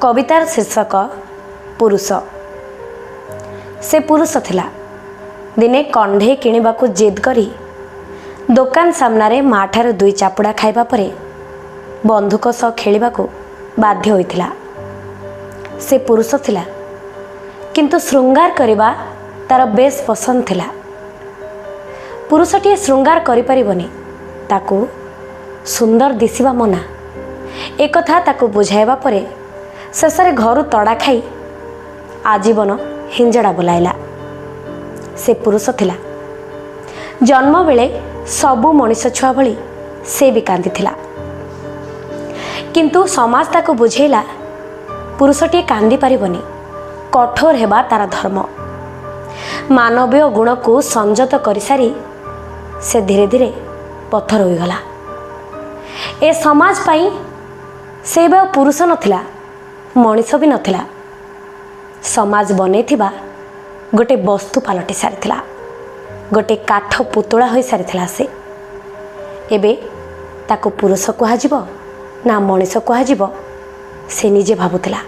କବିତାର ଶୀର୍ଷକ ପୁରୁଷ। ସେ ପୁରୁଷ ଥିଲା। ଦିନେ କଣ୍ଢେଇ କିଣିବାକୁ ଜିଦ୍ କରି ଦୋକାନ ସାମ୍ନାରେ ମାଠାରୁ ଦୁଇ ଚାପୁଡ଼ା ଖାଇବା ପରେ ବନ୍ଧୁକ ସହ ଖେଳିବାକୁ ବାଧ୍ୟ ହୋଇଥିଲା। ସେ ପୁରୁଷ ଥିଲା, କିନ୍ତୁ ଶୃଙ୍ଗାର କରିବା ତାର ବେଶ ପସନ୍ଦ ଥିଲା। ପୁରୁଷଟିଏ ଶୃଙ୍ଗାର କରିପାରିବନି, ତାକୁ ସୁନ୍ଦର ଦିଶିବା ମନା, ଏକଥା ତାକୁ ବୁଝାଇବା ପରେ ଶେଷରେ ଘରୁ ତଡ଼ା ଖାଇ ଆଜୀବନ ହିଞ୍ଜଡ଼ା ବୁଲାଇଲା। ସେ ପୁରୁଷ ଥିଲା। ଜନ୍ମ ବେଳେ ସବୁ ମଣିଷ ଛୁଆ ଭଳି ସେ ବି କାନ୍ଦିଥିଲା, କିନ୍ତୁ ସମାଜ ତାକୁ ବୁଝେଇଲା ପୁରୁଷଟିଏ କାନ୍ଦି ପାରିବନି, କଠୋର ହେବା ତାର ଧର୍ମ। ମାନବୀୟ ଗୁଣକୁ ସଂଯତ କରିସାରି ସେ ଧୀରେ ଧୀରେ ପଥର ହୋଇଗଲା। ଏ ସମାଜ ପାଇଁ ସେ ଏବେ ଆଉ ପୁରୁଷ ନଥିଲା, ମଣିଷ ବି ନଥିଲା। ସମାଜ ବନେଇଥିବା ଗୋଟେ ବସ୍ତୁ ପାଲଟି ସାରିଥିଲା, ଗୋଟେ କାଠ ପୁତୁଳା ହୋଇସାରିଥିଲା ସେ। ଏବେ ତାକୁ ପୁରୁଷ କୁହାଯିବ ନା ମଣିଷ କୁହାଯିବ, ସେ ନିଜେ ଭାବୁଥିଲା।